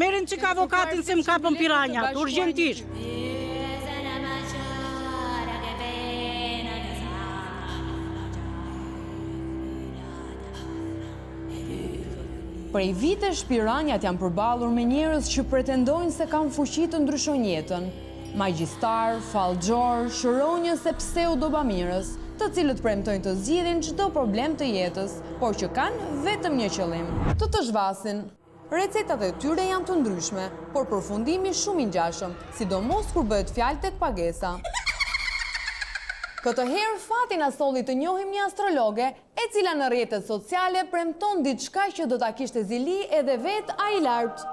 Merreni çik avokatin se më kapën piranjat, urgjentisht. Prej vitesh piranjat janë përballur me njerëz që pretendojnë se kanë fuqi të ndryshojnë jetën. Magjistarë, fallxhorë, shëronjës e pseudobamirës, të cilët premtojnë të zgjidhin çdo problem të jetës, por që kanë vetëm një qëllim. Të të zhvasin. Recetat e tyre janë të ndryshme, por përfundimi shumë i ngjashëm, sidomos kur bëhet fjalë tek pagesa. Këtë herë fati na solli të njohim një astrologe, e cila në rrjetet sociale premton diçka që do ta kishte zili edhe vetë ai lart.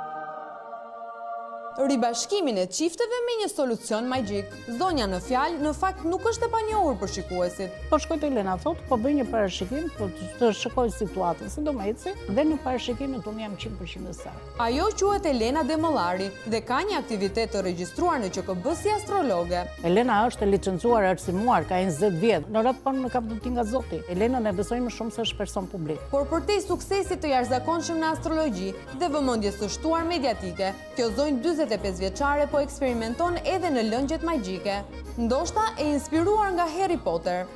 Ribashkimin e çifteve me një solucion magjik. Zonja në fjalë, në fakt nuk është e panjohur për shikuesit. Po shkoj te Elena, thotë, po bëj një parashikim, po të shikoj situatën, si do më eci, dhe në parashikimet unë jam 100% e saktë. Ajo quhet Elena Demollari dhe ka një aktivitet të regjistruar në QKB si astrologe. Elena është e licencuar, e arsimuar, ka 20 vjet. Në radhë të parë ka dhunti nga Zoti. Elenën e besoj më shumë se është person publik. Por përtej suksesit të jashtëzakonshëm në astrologji dhe vëmendjes së shtuar mediatike, kjo zonjë 45 vjeçare po eksperimenton edhe në lëngjet magjike. Ndoshta e inspiruar nga Harry Potter.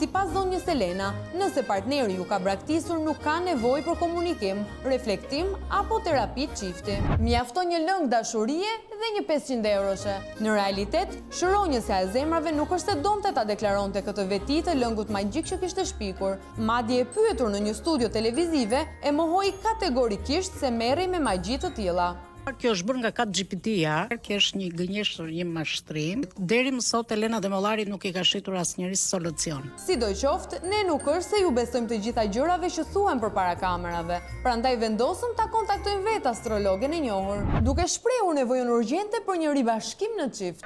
Sipas zonjës Elena, nëse partneri ju ka braktisur nuk ka nevojë për komunikim, reflektim apo terapi çifti. Mjafton një lëng dashurie dhe një 500 euroshe. Në realitet, shëronjësja e zemrave nuk është se donte ta deklaronte këtë veti të lëngut magjik që kishte shpikur. Madje e pyetur në një studio televizive, e mohoi kategorikisht se merrej me magji të tilla. Kjo është bërë nga ChatGPT-ja, kjo është një gënjeshtër, një mashtrim. Deri më sot Elena Demollari nuk i ka shitur asnjëri solucion. Sidoqoftë, ne nuk është se ju besojmë të gjitha gjërave që thuhen përpara kamerave, prandaj vendosëm ta kontaktojmë vetë astrologen e njohur, duke shprehur nevojën urgjente për një ribashkim në çift.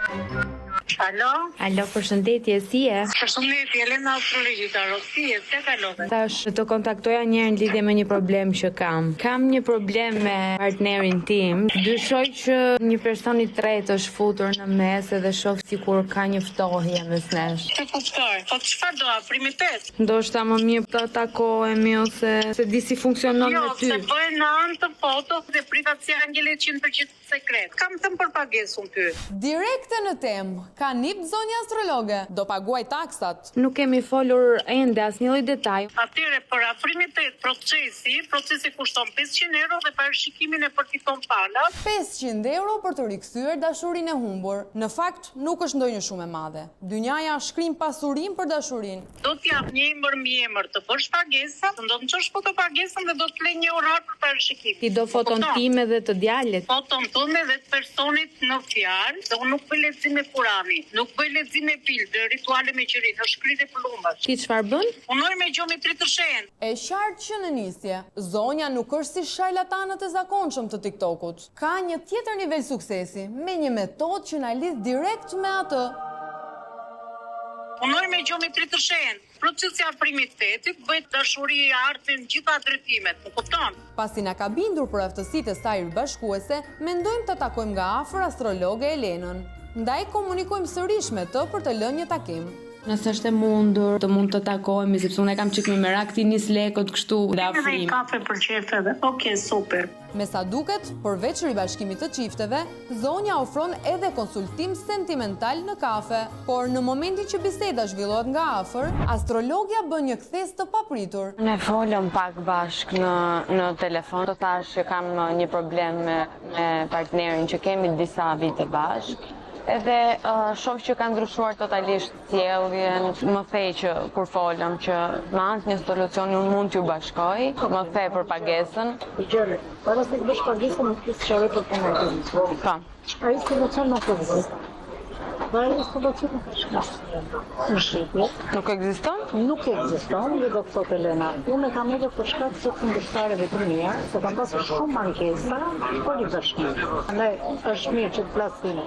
Alo? Alo, përshëndetje, si je? Përshëndetje, Elena Astrologji Tarot, si je, si e kalove? Thashë të kontaktoja një herë në lidhje me një problem që kam. Kam një problem me partnerin tim. Dyshoj që një person i tretë është futur në mes edhe shoh sikur ka një ftohje mes nesh. Të kuptoj. Po çfarë do afrimitet? Ndoshta më mirë të takohemi ose s'e di si funksionon Jo, me ty. se bëhen në anë të fotos dhe privatësia e ngelet 100% Sekret. Kam thënë për pagesë unë ty. Direkte në temë, ka nipt zonja astrologe, do paguaj taksat. Nuk kemi folur ende asnjë lloj detaj. Atëherë për afrimitet procesi, procesi kushton 500 euro dhe parashikimin e përfiton falas. 500 euro për të rikthyer dashurinë e humbur. Në fakt, nuk është ndonjë shumë e madhe. Dynjaja shkrin pasurinë për dashurinë. Do të jap një emër mbiemër të bësh pagesën, do të më çosh foto pagesën dhe do të lë një orar për parashikim. Ti do Më foton kupton? time dhe të djalit. Foton tënde dhe të personit në fjalë, se unë nuk bëj lexime Kurani, nuk bëj lexime bilde, rituale me qirinj, është shkrirje pëllumbash. Ti çfarë bën? Punoj me gjeometri të shenjtë. E qartë që në nisje, zonja nuk është si sharlatanët e zakonshëm të TikTok-ut. Ka një tjetër nivel suksesi, me një metodë që na lidh direkt me atë. Punoj me gjeometri të shenjtë. Procesi i afrimitetit bëhet dashuri e artë në gjitha drejtimet, më kupton? Pasi na ka bindur për aftësitë e saj ribashkuese, mendojmë ta takojmë nga afër astrologe Elenën. Ndaj komunikojmë sërish me të për të lënë një takim. Nëse është e mundur, të mund të takohemi, sepse unë e kam çik me merak t'i nis lekët kështu dhe Edhe një afrim. kafe për qejf edhe. Ok, super. Me sa duket, përveç ribashkimit të çifteve, zonja ofron edhe konsultim sentimental në kafe. Por në momentin që biseda zhvillohet nga afër, astrologja bën një kthesë të papritur. Ne folëm pak bashkë në në telefon, të thashë që kam një problem me me partnerin që kemi disa vite bashkë. Edhe uh, shoh që ka ndryshuar totalisht sjelljen, më the që kur folëm që me anë të një solucioni unë mund t'ju bashkoj, më the për pagesën. Gjëre, para se të bësh pagesën, nuk të sqaroj për punën e tij. Po. Ai solucion nuk ekziston. Dhe ai solucion nuk është në shqipje. Nuk ekziston? Nuk ekziston, dhe do të thotë Elena. Unë e kam edhe për shkak të kundërshtarëve të mia, se kam pasur shumë ankesa për ribashkim. Andaj është mirë që të flasim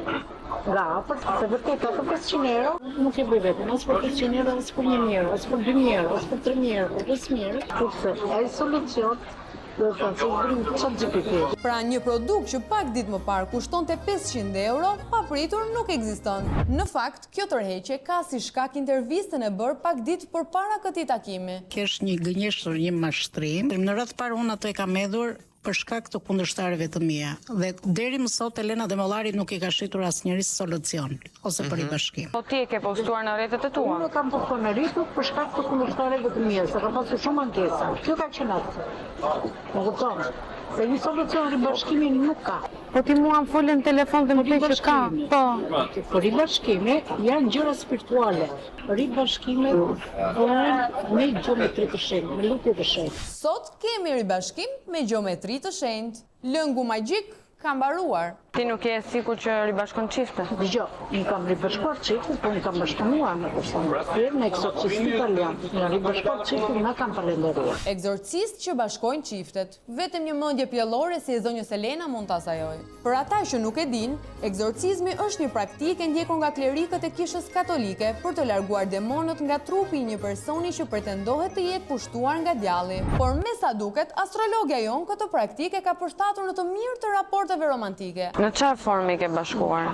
nga afër, se vërtet ato 500 euro nuk e bëj vetëm, as për 500 euro, as për 1000 euro, as për 2000 euro, as për 3000 euro, për 5000 euro, kurse ai solucion do të thonë se bëjmë ChatGPT. Pra një produkt që pak ditë më parë kushtonte 500 euro, papritur nuk ekziston. Në fakt, kjo tërheqje ka si shkak intervistën e bërë pak ditë përpara këtij takimi. Kjo është një gënjeshtër, një mashtrim. Në radhë të parë unë atë e kam hedhur. Për shkak të kundërshtarëve të mia dhe deri më sot Elena Demollari nuk i ka shitur asnjëri solucion ose për ribashkim. Po ti e ke postuar në rrjetet e tua? Unë e kam postuar në rrjetet për shkak të kundërshtarëve të mia, se kam pasur shumë ankesa. Kjo ka qenë arsyeja. Më kupton? Se një solucion ribashkimi nuk ka. Po ti mua më fole në telefon dhe më the që ka. Po. Po ribashkimi janë gjëra spirituale. Ribashkimet bëhen me gjeometri të shenjtë, me lutje të shenjtë. Sot kemi ribashkim me gjeometri të shenjtë. Lëngu magjik ka mbaruar. Ti nuk je e sigurt që ribashkon çifte. Dëgjo, unë kam ribashkuar çifte, po unë kam bashkëpunuar me persona të tjerë, me eksorcistë italianë. Janë ribashkuar çifte, na kanë falënderuar. Ekzorcistë që bashkojnë çiftet. Vetëm një mendje pjellore si e zonjës Elena mund ta sajojë. Për ata që nuk e dinë, ekzorcizmi është një praktikë e ndjekur nga klerikët e Kishës Katolike për të larguar demonët nga trupi i një personi që pretendohet të jetë pushtuar nga djalli. Por me sa duket, astrologja jonë këtë praktikë e ka përshtatur në të mirë të raporteve romantike. Në çfarë forme i ke bashkuar?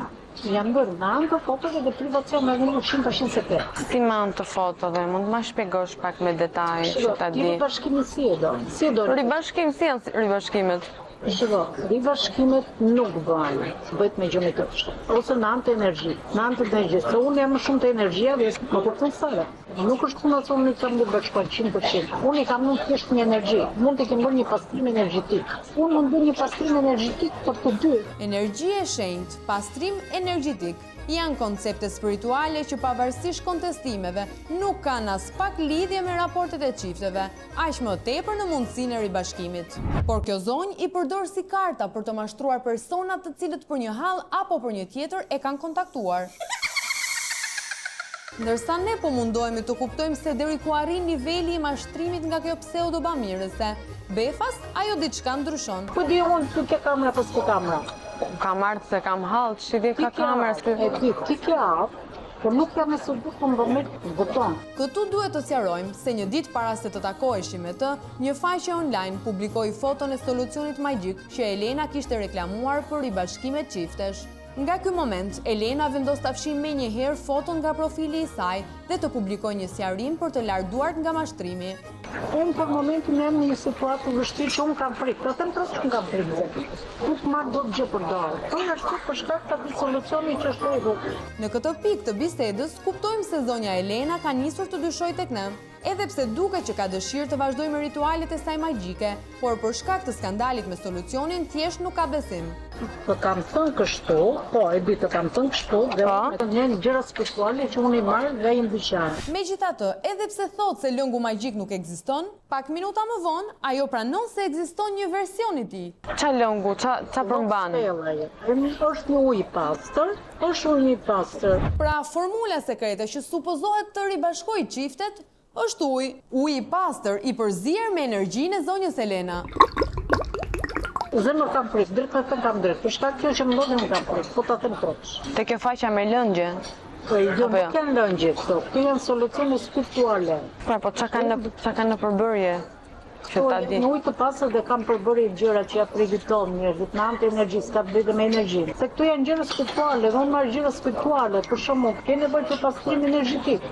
Janë bërë me anë të fotove dhe privacion me një 100% sekret. Si me anë të fotove, mund të ma shpjegosh pak me detaje që ta di. Ribashkimin si e do? Si e do? Ribashkim, si janë ribashkimet? Shiko, ribashkimet nuk bëhen, bëhet me gjeometri të shenjtë, ose në anë të energjisë, në anë të energjisë, se unë jam më shumë te energjia dhe më kupton Sara. Nuk është puna se unë i kam bashkuar 100%. Unë i kam dhënë thjesht një energji. Mund të kem bërë një pastrim energjetik. Unë mund bëj një pastrim energjetik për të dy. Energji e shenjtë, pastrim energjetik, janë koncepte spirituale që pavarësisht kontestimeve, nuk kanë aspak lidhje me raportet e çifteve. Aq më tepër në mundësinë e ribashkimit. Por kjo zonjë i përdor si karta për të mashtruar personat të cilët për një hall apo për një tjetër e kanë kontaktuar. Ndërsa ne po mundohemi të kuptojmë se deri ku arrin niveli i mashtrimit nga kjo pseudo-bamirëse, befas ajo diçka ndryshon. Ku di unë ti ke kamera apo s'ke kamera? Kam ardhur se kam hall, ç'lidhje ka kamera? E di, ti ke ardhur, Por nuk jam e sigurt po më merr buton. Këtu duhet të sqarojmë se një ditë para se të takoheshim me të, një faqe online publikoi foton e solucionit magjik që Elena kishte reklamuar për ribashkime çiftesh. Nga ky moment, Elena vendos ta fshijë menjëherë foton nga profili i saj dhe të publikojë një sqarim për të larë duart nga mashtrimi. Unë për momentin jam në një situatë të vështirë që unë kam frikë. Ta them troç që unë kam frikë. Nuk marr dot gjë për dorë. Për ashtu për shkak të atij solucioni që është hedhur. Në këtë pikë të bisedës, kuptojmë se zonja Elena ka nisur të dyshojë tek ne. Edhe pse duket që ka dëshirë të vazhdojë me ritualet e saj magjike, por për shkak të skandalit me solucionin, thjesht nuk ka besim. Të kam thënë kështu, po e di të kam thënë kështu dhe po. unë janë gjëra spirituale që unë i marr nga një dyqan. Megjithatë, edhe pse thotë se lëngu magjik nuk ekziston, Pak minuta më vonë, ajo pranon se ekziston një version i tij. Ça lëngu, ça ça përmban? Është një ujë i pastër, është ujë i pastër. Pra, formula sekrete që supozohet të ribashkojë çiftet, është ujë. Ujë i pastër, i përzier me energjinë e zonjës Elena. Zemër kam frikë, drejt me thënë kam drejt. Për shkak kjo që më ndodhi unë kam frikë, po ta them troç. Te kjo faqja me lëngje. Po jo, nuk jo? janë lëngje këto, këto janë solucione spirituale. Pra, po ça kanë në ça kanë në përbërje? Që ta di. Në ujë të pastër dhe kanë përbërje gjëra që ja priviton njerëzit në anë të energjisë, ka të bëjë dhe me energjinë. Se këto janë gjëra spirituale, dhe unë marr gjëra spirituale, për shembull, ke nevojë për pastrim energjetik.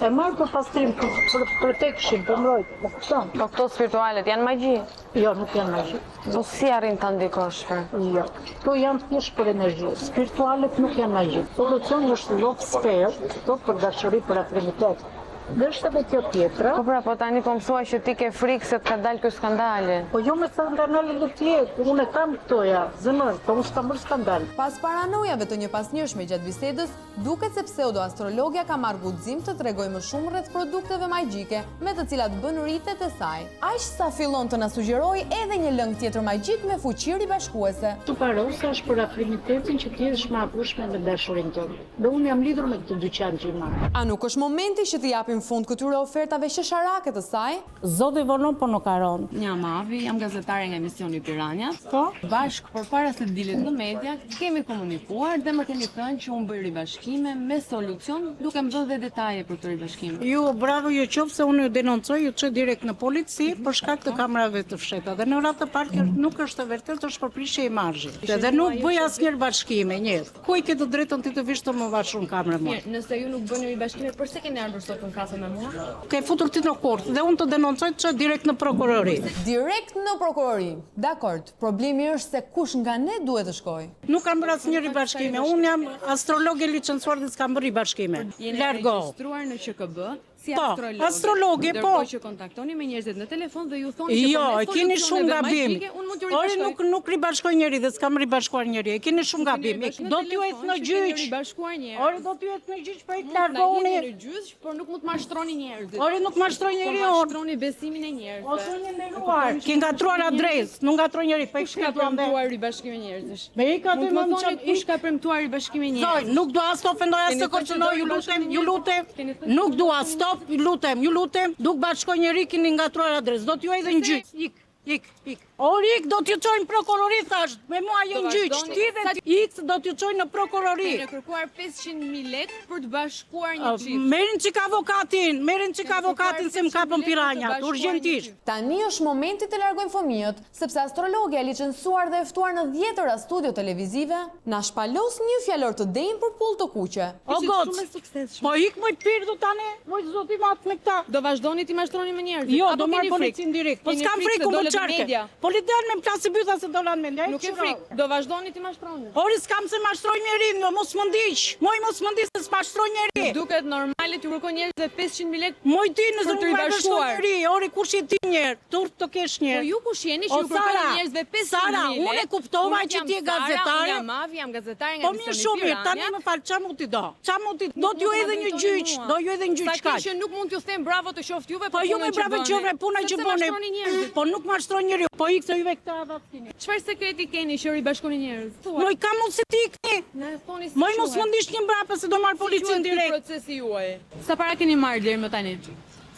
E marr për pastrim, për, për protection, për mbrojtje, më kupton? Po këto spiritualet janë magji? Jo, nuk janë magji. Po si arrin ta ndikosh për? Jo, këto janë thjesht për energji. Spiritualet nuk janë magji. Solucion është love spell, këto për dashuri, për afrimitet. Dhe është edhe kjo tjetra. Po pra, po tani po më thua që ti ke frikë se të ka dalë ky skandali. Po jo me skandalin do të jetë, unë e kam këtoja, zemër, po unë s'kam bërë skandal. Pas paranojave të njëpasnjëshme gjatë bisedës, Duket se pseudoastrologja ka marrë guxim të tregojë më shumë rreth produkteve magjike me të cilat bën ritet e saj. Aq sa fillon të na sugjerojë edhe një lëng tjetër magjik me fuqi ribashkuese. Tuparosa është për afrimitetin që të jesh më afërshme me dashurinë tënde. Dhe unë jam lidhur me këtë dyqan që i marr. A nuk është momenti që t'i japim fund këtyre ofertave qesharake të saj? Zoti vonon po nuk harron. Jam Avi, jam gazetare nga emisioni Piranjat. Po. Bashkë përpara se të dilet në media, kemi komunikuar dhe më keni thënë që unë bëj ribashkime me solucion, duke më dhënë dhe detaje për këtë ribashkim. Ju bravo ju qoftë se unë ju denoncoj, ju çoj direkt në polici për shkak të kamerave të fshehta. Dhe në radhë të parë kjo nuk është e vërtetë, është për prishje imazhi. Dhe nuk bëj asnjë ribashkime, një. Ku e ke të drejtën ti të vish të më vash unë kamerën mua? Mirë, nëse ju nuk bëni ribashkime, përse keni ardhur sot në kamerë? kafe me mua? Ke futur ti në kurth dhe unë të denoncoj të çoj direkt në prokurori. Direkt në prokurori. Dakord, problemi është se kush nga ne duhet të shkojë. Nuk kam bërë asnjë ribashkime. Unë jam astrologe e licencuar dhe s'kam bërë ribashkime. Jeni Largohu. regjistruar në QKB si Po, astrologe. astrologe, po. Ndërkohë që kontaktoni me njerëzit në telefon dhe ju thoni që Jo, e përmes keni shumë solucioneve gabim. magjike unë mund t'ju Ore ribashkoj. nuk nuk ribashkoj njeri dhe s'kam ribashkuar njeri. E keni shumë gabim. Keni Do t'ju ecë në telefon që keni gjyq. ribashkuar njerëz. Ore do t'ju ecë në gjyq, po ik Mund t'na largohuni. jeni në gjyq, por nuk mund të mashtroni njerëzit. Ore nuk mashtroj Po njeri unë. mashtroni besimin e njerëzve. O zonjë e nderuar, ke ngatruar adresë, nuk ngatroj njeri, po ik Kush ka premtuar ribashkimin e njerëzish? Me ik aty Mund të më më më thoni çon- kush ka premtuar ribashkimin e njerëzve? Zonjë, nuk dua as të ofendoj as Keni të thënë që kërcënoj, do ju lutem, ribashkoni ju lutem. Keni thënë Nuk dua, stop, ju lutem, ju lutem, nuk bashkoj njeri, keni ngatruar adresë. Do t'ju edhe në gjyq. Ik, ik, ik. Or ik do t'ju çojnë në prokurori thash, me mua je Do në gjyq. vazhdoni- Ti dhe ti ik do t'ju çojnë në prokurori. Keni kërkuar 500.000 lekë për të bashkuar një çift. Merrin çik avokatin, merrin çik Keni kërkuar avokatin se më 500.000 kapën lekë për të piranjat, bashkuar një urgjentisht. çift. Tani është momenti të largojmë fëmijët, sepse astrologia e licencuar dhe e ftuar në dhjetëra studio televizive, na shpalos një fjalor të denjë për pullë të kuqe. O Ishit goc. shumë e suksesshme. Po ik më të pirdu tani, moj zoti mat me këta. Do vazhdoni t'i mashtroni me njerëzit? Jo, Apo do marr keni frikë? policin direkt. Po Keni s'kam frikë frikë, se u më dolët në çarke. media? Po li del me plasi bytha se dola në mendje. Nuk e frikë, do vazhdoni t'i mashtroni. Ori s'kam se mashtroj njerin, jo, mos më ndiq. Moj mos më ndiq se s'mashtroj njeri. Duket normale t'ju kërkoj njerëzve 500.000 lekë. Moj ti nëse Për të nuk ma bashkoj ribashkuar. njeri, ori kush je ti njerë, turp të kesh Po njerë. ju kush jeni që O, ju kërkoni Sara, njerëzve 500.000 lekë? Sara, unë e kuptova Unë që jam ti je Sara, gazetare. Unë jam Mavi, jam gazetare nga Po mirë emisioni shumë mirë, tani Piranja. më fal, qa mu ti do? Qa mu ti do Nuk t'ju mund të edhe ma një drejtoni gjyq, mua. do ju edhe një gjyq Sa keq kaq. që nuk mund t'ju them bravo të qoftë juve Po për ju me punën që bravo bëni. qoftë puna që Sepse bëni. mashtroni njerëzit. Po nuk mashtroj njeri, po ik se juve këta ava s'keni. Çfarë sekreti keni që ribashkoni njerëz? Thuaj. Moj ka mundësi ti ikni. Na e thoni si Moj mos quhet. më ndiq një mbrapa se do marr Si quhet policin ky direkt. procesi juaj. Sa para keni marrë deri më tani?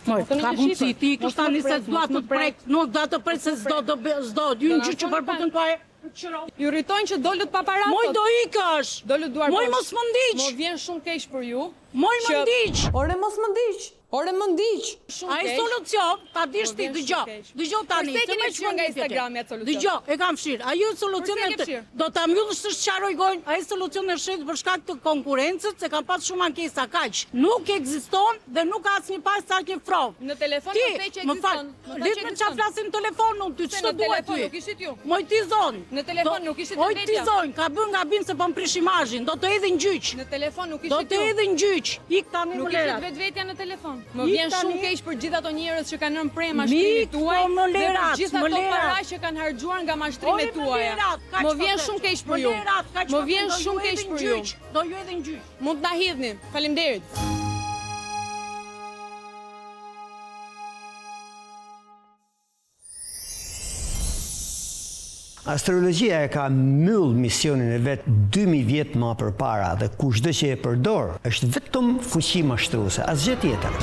Moj, Thoni ka një mundësi shifër. ti ikësh Mos më tani se prek, s'dua mos të më të prek, nuk dua të prek se s'do do s'do, ju Do në na gjyq që thoni për pak. butën tuaj. Ju rritojnë që dolët pa para. Moj sot. do ikësh. Dolët duar Moj bosh. mos më ndiq. Më vjen shumë keq për ju. Moj më që- ndiq. Ore mos më ndiq, ore më ndiq. Shumë Ai keq. solucion, ta dish Më ti, vjen dëgjoj. shumë keq. Dëgjoj tani. Përse se keni me fshirë nga çfarë ndiqet? Instagrami atë solucion? Dëgjoj, e kam fshirë. Ajo solucion Përse e ke e fshirë? do ta mbyllësh të sqaroj gojën. Ai solucion e shet për shkak të konkurrencës, se kam pas shumë ankesa kaq. Nuk ekziston dhe nuk ka asnjë pas asnjë provë. Në telefon Ti, më the që më fal, ekziston. Më tha Lidh që me ekziston. çfarë flasim në telefon unë ty, Se ç'të në duhet telefon ty? nuk ishit ju. Moj ti zonë. Në telefon Do- nuk ishit Oj ti vetja. zonë, ka bën gabim se po më prish imazhin, do të edhe në gjyq. Në telefon nuk Do ishit të ju. edhe në gjyq. Ik tani Nuk më ishit lerat. vetvetja në telefon. Më Ik vjen tani- shumë keq për gjithë ato njerëz që kanë rënë pre mashtrimit Mik, tuaj po më dhe për lerat, gjithë më ato lerat. para që kanë harxuar nga Ore, mashtrimet më tuaja. lerat, kaq Më po vjen them. shumë keq Më për ju. lerat, kaq Më po them, vjen do ju shumë edhe keq në për ju. gjyq, Do ju edhe në gjyq. Mund të na hidhni. Faleminderit. Astrologjia e ka mbyll misionin e vet 2000 vjet ma përpara dhe kushdo që e përdor është vetëm fuqi mashtruese, asgjë tjetër.